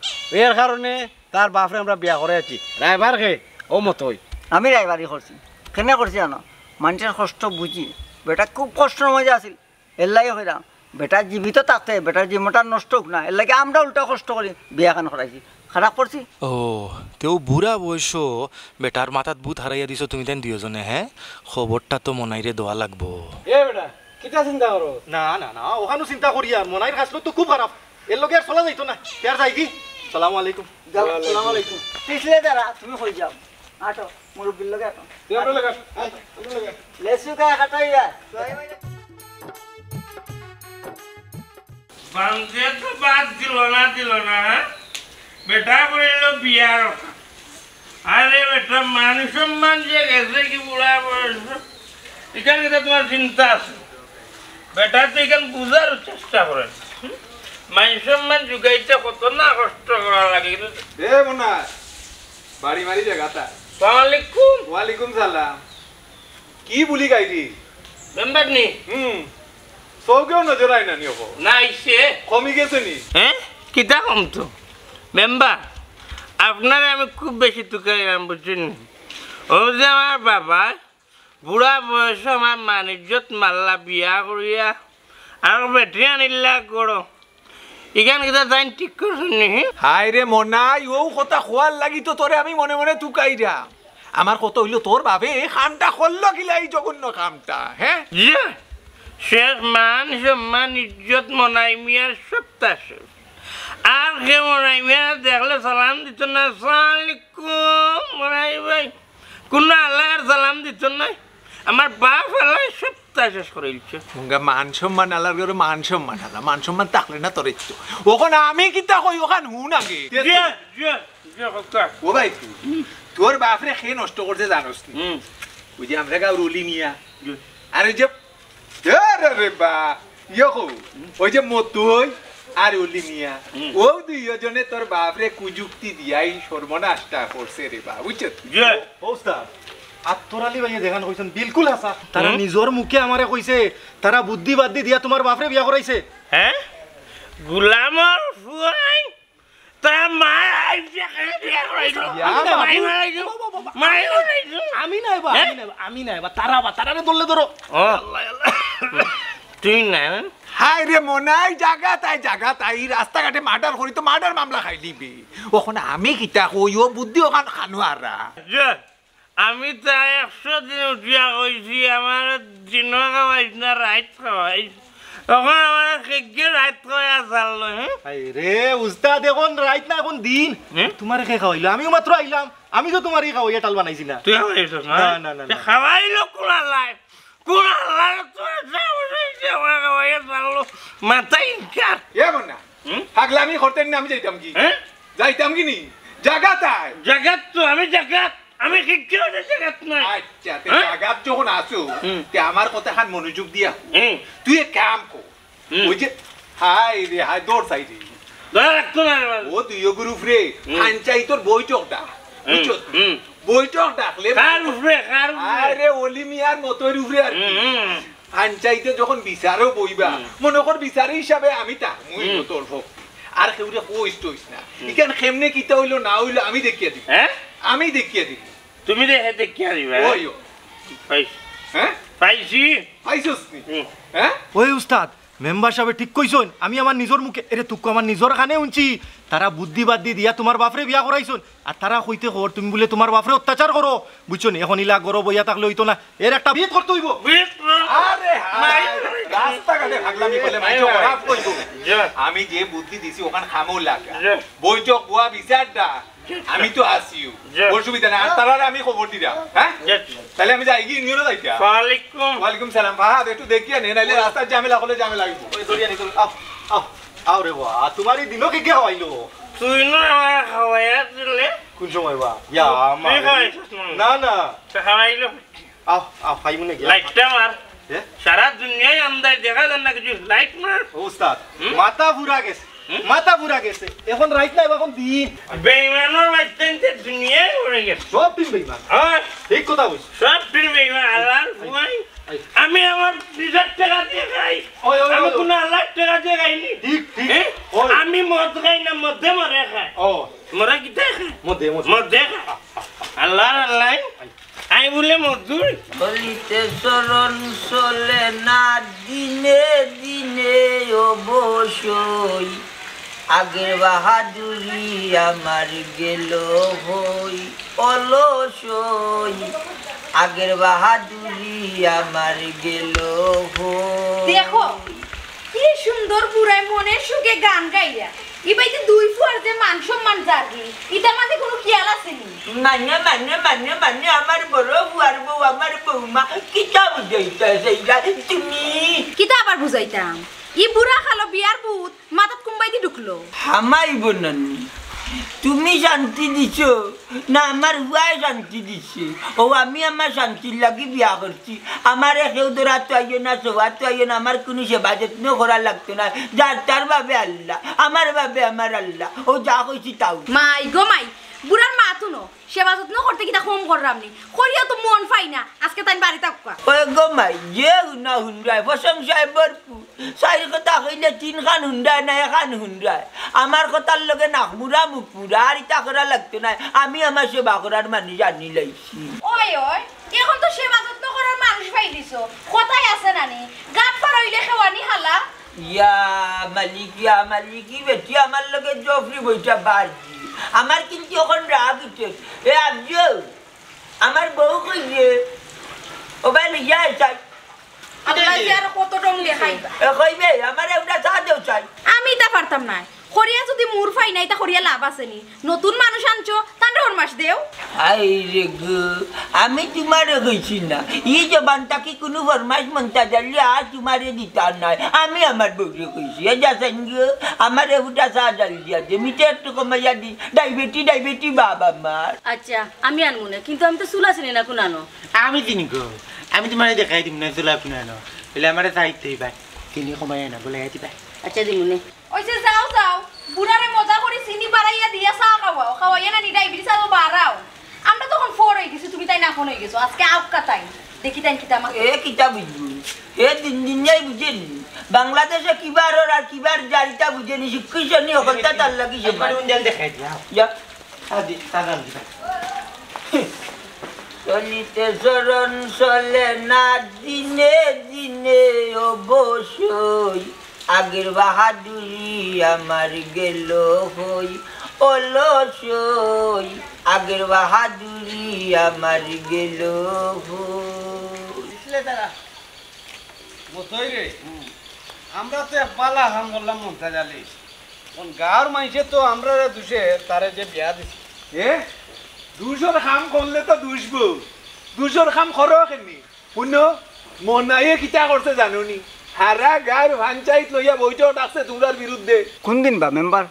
এর কারণে তার বাপরে আমরা বিয়া করাইছি। রায়বার কে? অউ মতই। আমি রায়বারি করছি। কেনে করছি জানো? মানষর কষ্ট বুঝি। বেটা খুব কষ্টর মাঝে আছিল। এর লাগি কইরাম, বেটা জীবিত থাকতে বেটার জীবনটা নষ্ট অউক না, এর লাগি আমরা উল্টা কষ্ট করি বিয়া খান করাইছি। খারাপ করছি? ও, তেউ বুড়া বয়সো বেটার মাথাত ভূত হারাইয়া দিছো তুমি তাইন দুইওজনে, হে? খবরটা তো মনাইরে দেওয়া লাগবো। এ বেটা, কিতা চিন্তা করো? না, না, না, অখানউ চিন্তা করি আর, মনাইর খাছলত তো খুব খারাপ, এর লগে আর চলা যাইতো না। তে আর যাইগি? সালামু আলাইকুম। যাও, সালামু আলাইকুম। পিছলে দাঁড়া, তুমি কই যাও? আটো, মুরব্বির লগে আটো। তুই আমার লগে আয়, আয়, আমার লগে আয়। লেসু গায়ে কাটাইয়া। বান্দে তো বাদ দিল না, দিল না, হ্যাঁ? বেটা করিল বিয়ার কথা। আরে বেটা, মান সম্মান যে গেছে কি বুড়া বয়স, ইখান কিতা তুমার চিন্তা আছে? বেটা তো ইখান বুঝার চেষ্টা করে না। হুম? মান সম্মান জুগাইতে কত না কষ্ট করা লাগে, কিন্তু এ মনাই, বাড়ি মারি জাগাত আয়। সালাম আলাইকুম। ওয়ালাইকুম সালাম। কি বুলি গাইরি? মেম্বার নি? হুম। চউখেও নজর আয় না নি অখন? না, আইছে। কমি গেছে নি? হ্যাঁ? কিতা কমতো? মেম্বার, আপনারে আমি খুব বেশি তুকাইরাম, বুঝছইন নি? অউ যে আমার বাবা, বুড়া বয়সো আমার মান ইজ্জত মারলা বিয়া করিয়া, আর বেটি আনিলা ঘরো। ইখান কিতা তাইন ঠিক করছইন নি, হি? হায় রে মনাই, অউ কথা কওয়ার লাগি তো তোরে আমি মনে মনে তুকাইরাম। আমার কথা অইলো, তোর বাপে ই কামটা করলো কিলা, ই জঘন্য কামটা, হ্যাঁ? জি, শেষ মান সম্মান ইজ্জত মনাই মিয়ার সবতা শেষ। আর কে মনাই মিয়ারে দেখলে সালাম দিতো না, "সালাম আলাইকুম মনাই ভাই।" কুনু আল্লায় আর সালাম দিতো নায়। আমার বাপ আল্লায় সবতা শেষ করিলিছে। মুঙ্গা মান সম্মান আলার ঘরো মান সম্মান আলা, মান সম্মান থাকলে না তোর ইচ্ছু। অখন আমি কিতা কই, অখান হুন আগে। জি, জি, জি, কথা। ও ভাই, তুই, তোর বাপরে কে নষ্ট করছে জানোস নি? হুম। অউ যে আমরার গাউর অলি মিয়া। জি। আর অউ যে, এ রে রে বা, ইয়ে কও, অউ যে মতই আর অলি মিয়া, হুম। অউ দুইওজনে তোর বাপরে কুযুক্তি দিয়াই সর্বনাশটা করছে রে বা, বুঝছো? জি। ও উস্তাদ, আত্তর আলী ভাইয়ে যেখান কইছইন বিলকুল হাছা। তারা হুম। নিজর মুখে আমারে কইছে, তারা বুদ্ধি বাদ্ধি দিয়া তুমার বাপরে বিয়া করাইছে। হ্যাঁ? গুলামর ফুয়াই তার মা আইছে, কেনে বিয়া করাইলো? ইয়া মাই বাবু। মারাইলো। মাই মারাইলো। আমি নায় বা, হ্যাঁ? আমি নায় বা, আমি নায় বা, তারা বা, তারারে ধরলে ধরো। ও। আল্লাহ, আল্লাহ। তুই না? হায় রে মনাই, জাগাত আয়, জাগাত আয়, ই রাস্তাঘাটে মার্ডার করি তো মার্ডার মামলা খাইলিবে। অখন আমি কিতা কই, অউ বুদ্ধি অখান খানো আরা। যে আমি তো একশো দিন উঠিয়া কইছি, আমারে দিনো খাওয়াইস না, রাইত খাওয়াইস। অখন আমারে কেগিয়ে রাইত খাওয়াইয়া ছাড়লো, হ্যাঁ? হায় রে, উস্তাদ, অখন রাইত না, অখন দিন। হুম? তুমারে কে খাওয়াইলো? আমিও মাত্র আইলাম। আমি তো তুমারে খাওয়াইয়া টাল বানাইছি না। তুই খাওয়াইছস না? না, না, না, তে না। খাওয়াইলো কোন আল্লায়? কোন আল্লায় তোর সাহস অইছে আমারে খাওয়াইয়া ছাড়লো? মাথায় ইনকার। এ বন্যা, হুম? পাগলামি করতে নি আমি যাইতাম কি? হ্যাঁ? যাইতাম কি নি? জাগাত আয়। জাগাত তো আমি জাগাত। আমি কিচ্ছু অইতে জাগাত নাই। আচ্ছা, তে হ্যাঁ? জাগাত যখন আছো, হুম। তে আমার কথাখান মনোযোগ দিয়া। হুম। তুই এক কাম কর। হুম। অউ যে, হায় রে, হায়, দৌড় চাই রে। ধরে রাখতো না রে বাবা। অউ দুইওগুর উপরে, হুম। পঞ্চায়েতর বৈঠক ডাক। হুম, বুঝছো? হুম। বৈঠক ডাকলে কার উপরে, কার উপরে? আরে, অলি মিয়ার মতইর উপরে আর কি। হুম, হুম। পঞ্চায়েতে যখন বিচারো বইবা, হুম। মনো কর বিচারি হিসাবে আমি থাকমু, হুম। তোর পক্ষে। আর কেউরে কইস টইস না। হুম। ইখান কেমনে কিতা অইলো না অইলো আমি দেখিয়া দিমু। হ্যাঁ? আমি দেখিয়া দিমু। তুমি দেখে দেখিয়া দিবা, হ্যাঁ? ওই, ও। পাইছি। হ্যাঁ? পাইছি। পাইছস নি? হুম। হ্যাঁ? ওই উস্তাদ, মেম্বার সাবে ঠিক কইছইন, আমি আমার নিজর মুখে, এরে তুক্কু আমার নিজর কানে হুনছি, তারা বুদ্ধি বাদ্ধি দিয়া তুমার বাপরে বিয়া করাইছইন, আর তারা কইতে কর তুমি বুলে তুমার বাপরে অত্যাচার করো, বুঝছো নি? অখন ইলা ঘরো বইয়া থাকলে অইতো না, এর একটা বিহিত করতে অইবো। বিহিত না। আরে হায়, মাই-, রাস্তাঘাটে পাগলামি করলে মাই-, মাইনষে মাই-, খারাপ কইবো। জি। আমি যে বুদ্ধি দিছি অখান কামো লাগা। জি। বৈঠক বওয়া বিচার ডাক। আমি তো আছিউ। জি। অসুবিধা নাই। আর তারারে আমি খবর দিরাম, হ্যাঁ? জি। তাইলে আমি যাইগি, ইউনিয়নো যাইতা? ওয়ালাইকুম। ওয়ালাইকুম সালাম। ফাহাদ, একটু দেখিয়া নে, নাইলে রাস্তার ঝামেলা অইলে ঝামেলা অইবো। ওই দরিয়া নিকল। আও, আও, আও রে বা, তুমার ই দিনো কে কে খাওয়াইলো? তুই না আমারে খাওয়াইয়া দিলে। কোন সময় বা? ইয়া, তুই আমার খাওয়াইছস না? না, না। তো খাওয়াইলো। আও, আও, খাইমু নে গিয়া। লাইটটা মার। এ? সারা দুনিয়ায় আন্দাজ, দেখা যার না কিছু, লাইট মার। ও উস্তাদ, হুম? মাথা পুরা গেছে, হুম? মাথা পুরা গেছে। এখন রাইত নাই, এখন দিন। বেইমানর বাচ্চা, দুনিয়ায় পড়ে গেছে। সব দিন বেইমান। হ্যাঁ। ঠিক কথা কইছ। সব দিন বেইমান, আল্লাহর ভয়। আই। আমি আমার নিজের টেকা দিয়া খাই। ওই, ওই, আমি ওই, ওই। কুনু আল্লাহর টেকা দিয়া খাইনি। ঠিক, ঠিক। হ্যাঁ? ওই। আমি মদ খাই না, মদে মরে খায়। ও। মরে কিতা খায়? মদে, মদে। মদে খায়। আল্লাহর আল্লাহ। আই। আমি বুলে মজদুর। চলিতে চরণ চলে না দিনে দিনে অবশ্যই। আগের বাহাদুরি আমার গেল হই অলসই। আগের বাহাদুরি আমার গেল হই। দেখো, কি সুন্দর বুড়ায় মনের সুখে গান গাইরা। ই বাড়িত দুই ফুয়ার যে মান সম্মান যারগি, ইতার মাঝে কুনু খিয়াল আছে নি? মানে, মানে, মানে, মানে, আমার বড় ফুয়ার বউ, আমার বৌমা, কিতা বুঝাইতায় চাইরায় তুমি? কিতা আবার বুঝাইতাম? ই বুড়া কালো বিয়ার ভূত মাথাত কুনবায়দি ঢুকলো? হামাই বনানি, তুমি শান্তি দিছো না আমার ফুয়ায় শান্তি দিছে? ও, আমি আমার শান্তির লাগি বিয়া করছি। আমারে কেউ ধরাত আইও না, ছোঁয়াত আইও না, আমার কুনু সেবা যত্ন করা লাগতো না। যার তার বাবে আল্লাহ, আমার বাবে আমার আল্লাহ। ও যা কইছি তাও। মাই গো মাই, বুড়ার মাত হুনো, সেবা যত্ন করতে কিতা কম কররাম নি? করিয়া তো মন পাই না, আজকে তাইন বাড়িত আউক্কা। ওই গো মাই, যে হুনা হুনরায়, প্রশংসায় ভরপুর। চাইর কথা কইলে তিনখান হুনরায় না, একখান হুনরায়। আমার কথার লগে নাক মুড়া মুখ মুড়া, আর ইতা করা লাগতো নায়। আমি আমার সেবা করার মানুষ আনি লাইছি। ওই, ওই, এখন তো সেবা যত্ন করার মানুষ পাই দিছো। কথায় আছে না নি, গাত পার অইলে খেওয়ানি হালা। ইয়া মালিক, ইয়া মালিক, ই বেটি আমার লগে জফরি বইটা বাড়ি। আমার কিন্তু এখন রাগ উঠে। এ আজও আমার বউ কই যে, ও ভাই, লইয়া আয় চাই। আল্লাহ যে আর কত টং লেখাইবা। এ কইবে, আমারে উঠা চা দেও চাই। আমি ইতা পারতাম নায়। করিয়া যদি মুর পাই না, ইতা করিয়া লাভ আছে নি? নতুন মানুষ আনছো, তানরে ফরমাস দেও। হায় রে গো, আমি তোমারে কইছি না। ই জবান থাকি কুনু ফরমাস মন্তাজ আলী আর তোমারে দিতাম নায়। আমি আমার বউরে কইছি, এ যা সাইন গো, আমারে উঠা চা ডাল দিয়া দে, মিঠা একটু কমাইয়া দি, ডাইবেটি, ডাইবেটি বাপ আমার। আচ্ছা, আমি আনমু নে, কিন্তু আমি তো চুলা চিনি না কুনানো। আমি চিনি গো, আমি তোমারে দেখাই দিমু না চুলা কুনানো। বলে আমারে চাইতে হইবা, চিনি কমাই না, বলে দিবা। আচ্ছা, দিমু নে। ওই যে যাও, যাও, বুড়ারে মজা করি চিনি বাড়াইয়া দিয়া চা খাওয়াও, খাওয়াইয়া না নি ডায়াবেটিস আরো বাড়াও। আমরা তখন ফোর অই গেছি, তুমি তাইন আফন অই গেছো, আজকে আউক্কা তাইন, দেখি তাইন কিতা মাতে। এ কিতা বুঝবো? এ দিন দিন যাই বুঝেনি। বাংলাদেশে কিবার অর আর কিবার যার ইতা বুঝেনি, শিক্ষিত নি, হকলতা তার লাগি সমান। একবার উন্ডেল দেখাই দিয়া। যা। আদি, সালাম দিবা। চলিতে চরণ চলে না দিনে দিনে অবশ্যই। আগের বাহাদুরি আমার গেল হই অলসই। আগের বাহাদুরি আমার গেল হই। বুঝলে তারা? মতই রে, আমরা তো এক বালা কাম করলাম মন্তাজ আলী। কোন গাঁওর মাইনষে তো আমরারে দুষে তারে যে বিয়া দিছে। এ? দুষর কাম করলে তো দুষবো। দুষর কাম করো কেনে? হুনো, মনাইয়ে কিতা করছে জানো নি? হারা গাঁওর পঞ্চায়েত লইয়া বৈঠক ডাকছে তোমরার বিরুদ্ধে। কোন দিন বা মেম্বার?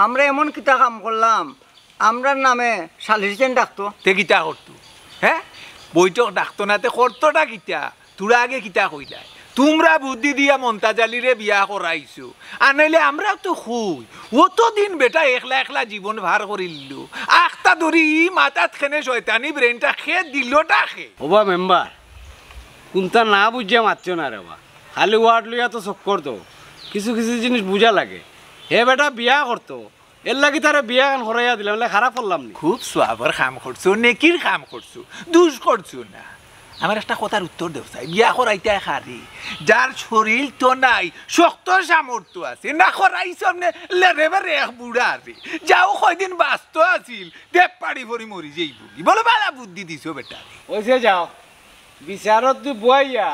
আমরা এমন কিতা কাম করলাম আমরার নামে সালিশ যেন ডাকতো। তে কিতা করতো? হে? বৈঠক ডাকতো না, তে করতোটা কিতা? তোরা আগে কিতা কইলায়? তোমরা বুদ্ধি দিয়া মন্তাজ আলীরে বিয়া করাইছো, আর নাইলে আমরাও তো কই। অতদিন বেটা একলা একলা জীবন পার করিলিলো, আখতা ধরি ই মাথাত কেনে শয়তানি ব্রেনটা কে দিলোটা কে? ওবা মেম্বার, কুন্তা না বুঝিয়া মাতিও না রে বা। খালি ওয়ার্ড লইয়া তো চক্কর দেও, কিছু কিছু জিনিস বুঝা লাগে। হে বেটা বিয়া করতো, এরলাগি তারে বিয়া খান করাইয়া দিলাম, এলে খারাপ করলাম নি? খুব সওয়াবর কাম করছো, নেকির কাম করছো, দুষ করছো না। আমার একটা কথার উত্তর দেও চাই, বিয়া করাইতায় কারে? যার শরীল তো নাই, শক্ত সামর্থ্য আছে, না করাইছো আমনে লেরে বেরে এক বুড়ারে। যাও কয়দিন বাঁচতো আছিল, দেব পাড়ি পড়ি মরি যাইবো। বলো বালা বুদ্ধি দিছো বেটারে। ওই যে যাও, বিচারত দি বওয়াইয়া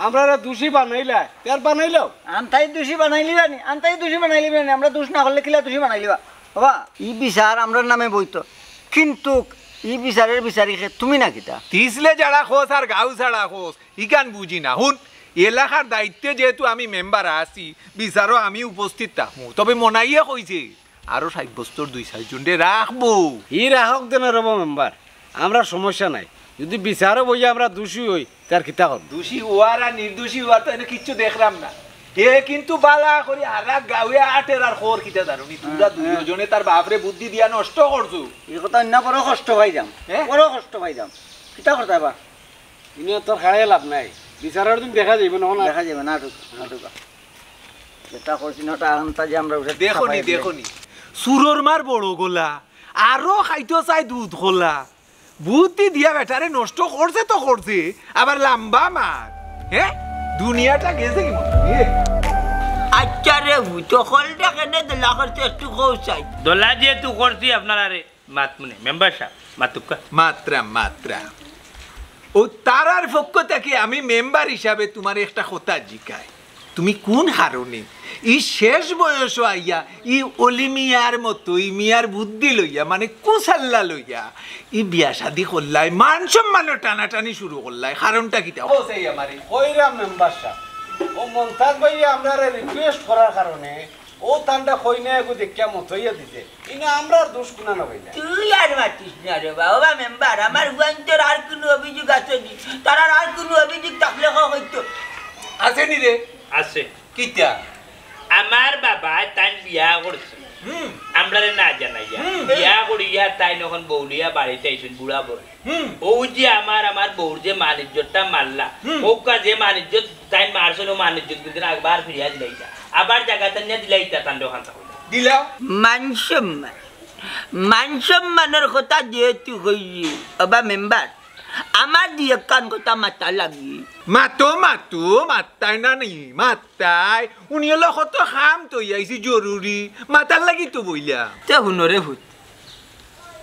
আমরারে দুষী বানাইলা, তে আর বানাইলাও। আনতাই দুষী বানাইলিবা নি, আনতাই দুষী বানাইলিবা নি, আমরা দুষ না করলে কিলা দুষী বানাইলিবা? বাবা, ই বিচার আমরার নামে বইতো, কিন্তুক ই বিচারর বিচারি কে তুমি না কিতা? তিসলে যারা খোস আর গাউ ছাড়া খোস, ইখান বুঝি না। হুন, এলাকার দায়িত্বে যেহেতু আমি মেম্বার আছি, বিচারও আমি উপস্থিত থাকমু। তবে মনাইয়ে কইছে, আরো সাব্যস্তর দুই চাইরজনরে রাখবো। ই রাখক দেন রব মেম্বার, আমরার সমস্যা নাই। যদি বিচারো বইয়া আমরা দোষী অই, তার কিতা করব? দোষী অওয়ার আর নির্দোষী অওয়ার তো এনে কিচ্ছু দেখরাম না। হে কিন্তু বালা করি হারা গাঁওয়ে আটের আর খবর কিতা জানো নি? তোমরা দুইজনে তার বাপরে বুদ্ধি দিয়া নষ্ট করছো। ই কথা না, বড় কষ্ট পাইলাম, হ্যাঁ? বড় কষ্ট পাইলাম। কিতা করতায় বা? ইনো তোর খাড়াই লাভ নাই, বিচারর দিন দেখা যাইব না। দেখা যাইব না, নাটক, নাটক। যেটা করছি না, ওটা আনতা যে আমরা উঠে দেখো নি, চাপাই দিলে। দেখো নি, সুরর মার বড় গলা, আরো খাইতো চাই দুধ কলা। বুদ্ধি দিয়া বেটারে নষ্ট করছে তো করছে, আবার লাম্বা মার। হ্যাঁ, দুনিয়াটা গেছে কি মনে হয়? আচ্ছা রে, ভূত হকলটা কেনে দলা করছে একটু কও চাই। দলা যেহেতু করছি আপনারারে, মাত মুনে, মেম্বার সাব, মাতুক্কা। মাতরাম, মাতরাম। ও তারার পক্ষ থাকি আমি মেম্বার হিসাবে তুমারে একটা কথা জিকাই, তুমি কুন কারণে ই শেষ বয়সো আইয়া ই অলি মিয়ার মতো ই মিয়ার বুদ্ধি লইয়া, মানে কুসাল্লা লইয়া, ই বিয়া শাদি করলায়, মান সম্মানর টানাটানি শুরু করলায়, কারণটা কিতা? ও সেই আমারে কইরাম মেম্বার সাব, ও মন্তাজ ভাইয়ে আমরারে request করার কারণে ও তানটা কইনা এগু দেখিয়া মতইয়া দিছে। ইনো আমরার দোষ কুনা না ভাই না? তুই আর মাতিস না রে বাবা, মেম্বার, আমার ফুয়াইন্তর আর কুনু অভিযোগ আছে নি? তারার আর কুনু অভিযোগ থাকলে ক কইতো। আছে নি রে? আছে। কিতা? আমার বাবা তাইন বিয়া করছে। হুম। আমরারে না জানাইয়া। হুম। বিয়া করিয়া তাইন অখন বউ লইয়া বাড়িত আইছইন বুড়া বয়স। হুম। ও যে আমার, আমার বউর যে মান ইজ্জতটা মারলা, হুম। ওকা যে মান ইজ্জত তাইন মারছইন, ও মান ইজ্জত কিন্তু একবার ফিরিয়া দিলাইতা। আবার জাগা তাইন নিয়া দিলাইতা, তান দোকান থাকো। দিলাও। মান সম্মান। মান সম্মানর কথা যেহেতু কইলি, ওবা মেম্বার, আমার দুই একখান কথা মাতা লাগি। মাতো, মাতো, মাততায় না নি, মাততায়। উনি অইলা কত কাম থইয়া আইছি জরুরি, মাতার লাগি তো বইলা। তে হুনো রে ফুত,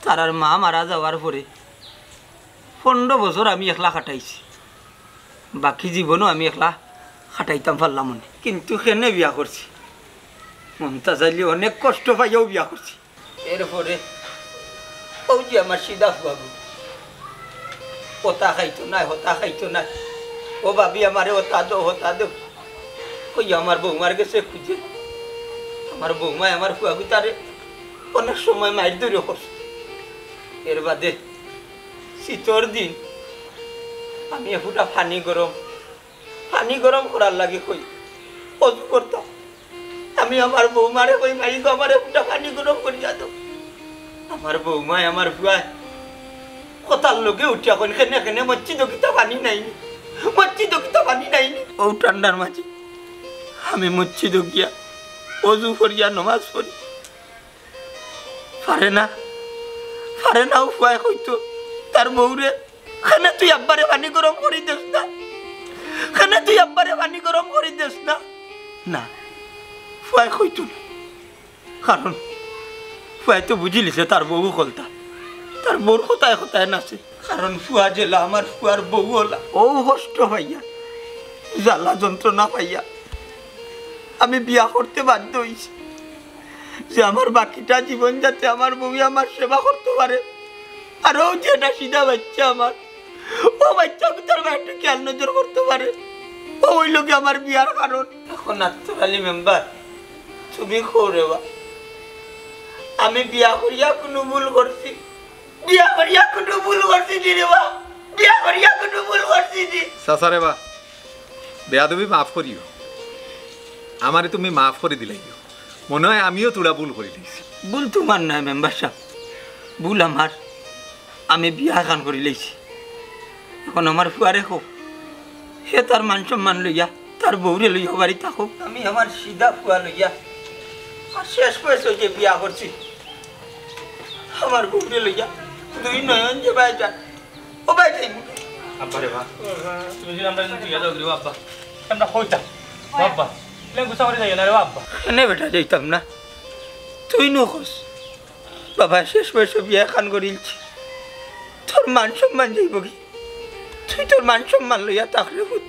তারার মা মারা যাওয়ার পরে পনরো বছর আমি একলা কাটাইছি, বাকি জীবনও আমি একলা কাটাইতাম পারলাম অনে। কিন্তু কেনে বিয়া করছি, মন্তাজ আলী অনেক কষ্ট পাইয়াউ বিয়া করছি। এরপরে অউ যে আমার সিধা ফুয়াগু, হতা খাইতো নায়, হতা খাইতো নায়। ও ভাবি, আমারে হতা দেও, হতা দেও। কই আমার বৌমার গেছে খুঁজে। আমার বৌমায় আমার ফুয়াগুতারে অনেক সময় মাইর ধরে করছে। এর বাদে শীতর দিন আমি এফুটা পানি গরম, পানি গরম করার লাগি কই, অজু করতাম। আমি আমার বৌমারে কই, "মাই গো, আমারে এফুটা পানি গরম করিয়া দেও।" আমার বৌমায়, আমার ফুয়ায় কথার লগে উঠিয়া কইন, "কেনে, কেনে, মসজিদো কিতা পানি নাই নি? মসজিদো কিতা পানি নাই নি?" অউ ঠান্ডার মাঝে আমি মসজিদো গিয়া অজু করিয়া নমাজ পড়ি। পারে না, পারে না, অউ ফুয়ায় কইতো তার বউরে, "কেনে তুই আব্বারে পানি গরম করি দেস না? কেনে তুই আব্বারে পানি গরম করি দেস না?" না, ফুয়ায় কইতো না। কারণ ফুয়ায় তো বুঝিলিছে তার বউ অকলতা, তার বউর কথায় কথায় নাচে। কারণ ফুয়া যেলা আমার ফুয়ার বউ অলা। অউ কষ্ট পাইয়া, জ্বালা যন্ত্রণা পাইয়া আমি বিয়া করতে বাধ্য অইছি, যে আমার বাকিটা জীবন যাতে আমার বউয়ে আমার সেবা করতো পারে। আর অউ যে এটা সিধা বাইচ্চা আমার, অউ বাইচ্চাগুতার বায় একটু খেয়াল নজর করতো পারে, অউ অইলো গি আমার বিয়ার কারণ। এখন আত্তর আলী মেম্বার, তুমি কও রে বা, আমি বিয়া করিয়া কুনু ভুল করছি? বিয়া করিয়া কুনু ভুল করছি নি রে বা? বিয়া করিয়া কুনু ভুল করছি নি? চাচা রে বা, বেয়াদবি মাফ করিও। আমারে তুমি মাফ করি দিলাইও। মনে হয় আমিও থুড়া ভুল করি দিছি। ভুল তুমার নায় মেম্বার সাব, ভুল আমার। আমি বিয়া এখান করি লাইছি। এখন আমার ফুয়ারে কও, হে তার মান সম্মান লইয়া, তার বউরে লইয়া বাড়ি থাকো। আমি আমার সিধা ফুয়া লইয়া, আর শেষ বয়সো যে বিয়া করছি, আমার বউরে লইয়া দুই নয়ন যে বায় যায়, ও বায় যাইমু। আব্বা রে বা, তুমি যদি আমরা কিন্তু ইয়া দাও রে আব্বা, আমরা কইতাম। আব্বা, ইলা গুছা করি যাইও না রে আব্বা। এনে বেটা যাইতাম না, তুই নু কস। বাবা, শেষ বয়সো বিয়া এখান করিলছি, তোর মান সম্মান যাইবো কি? তুই তোর মান সম্মান লইয়া থাক রে পুত,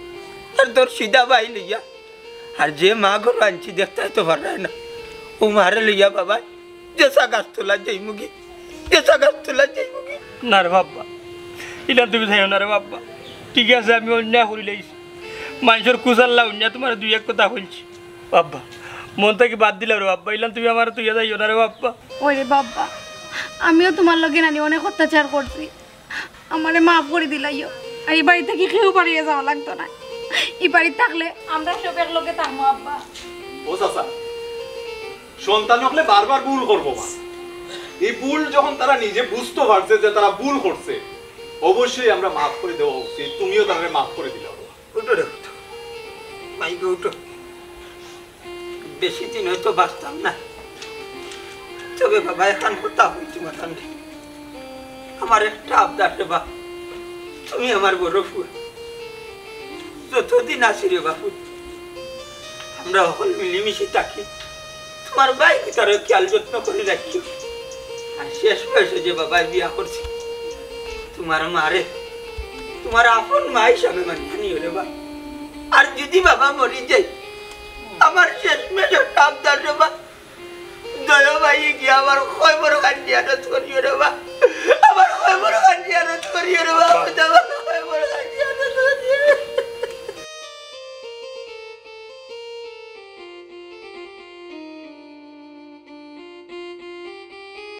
আর তোর সিধা বায় লইয়া। আর যে মা ঘরো আনছি দেখতায় তো পাররায় না, অউ মারে লইয়া বাবা গেছা গাছ তলাত যাইমু গি, গেছা গাছ তলাত যাইমু গি। না রে বাব্বা, ইলা তুমি যাইও না রে বাব্বা। ঠিক আছে, আমি অন্যায় করি লাইছি, মানষর কুচাল্লা হুনিয়া তুমারে দুই এক কথা কইছি। বাব্বা, মন থাকি বাদ দিলাম রে বাব্বা, ইলান তুমি আমারে থইয়া যাইও না রে বাব্বা। ওই রে বাব্বা, আমিও তুমার লগে নানি অনেক অত্যাচার করছি, আমারে মাফ করি দিলাইও। আর ই বাড়ি থাকি কেউ বারইয়া যাওয়া লাগতো না। ই বাড়িত থাকলে আমরা সব একলগে থাকমু, আব্বা। ও চাচা, সন্তান অকলে বারবার ভুল করবো মা। এই ভুল যখন তারা নিজে বুঝতে পারছে যে তারা ভুল করছে, অবশ্যই আমরা মাফ করি দেওয়া উচিত। তুমিও তারারে মাফ করি দিলাও। উঠো রে, উঠো। মাইগো, উঠো। বেশি দিন হয়তো বাঁচতাম না, তবে বাবা, এখান কথা হইতে পারতাম না। আমার একটা আবদার রে বা, তুমি আমার বড় ফুয়া, যতদিন আছি রে বাপু, আমরা হকল মিলিমিশি থাকি। তোমার ভাই তার খেয়াল যত্ন করি রাখিও। আর শেষ বয়সে যে বাবায় বিয়া করছে, তোমার মারে তোমার আপন মা হিসাবে মানিয়া নিও রে বা। আর যদি বাবা মরি যায়, আমার শেষমেশ একটা আবদার রে বা, দয়া ভাই গিয়া আমার কবর খান জিয়ারত করিও রে বা।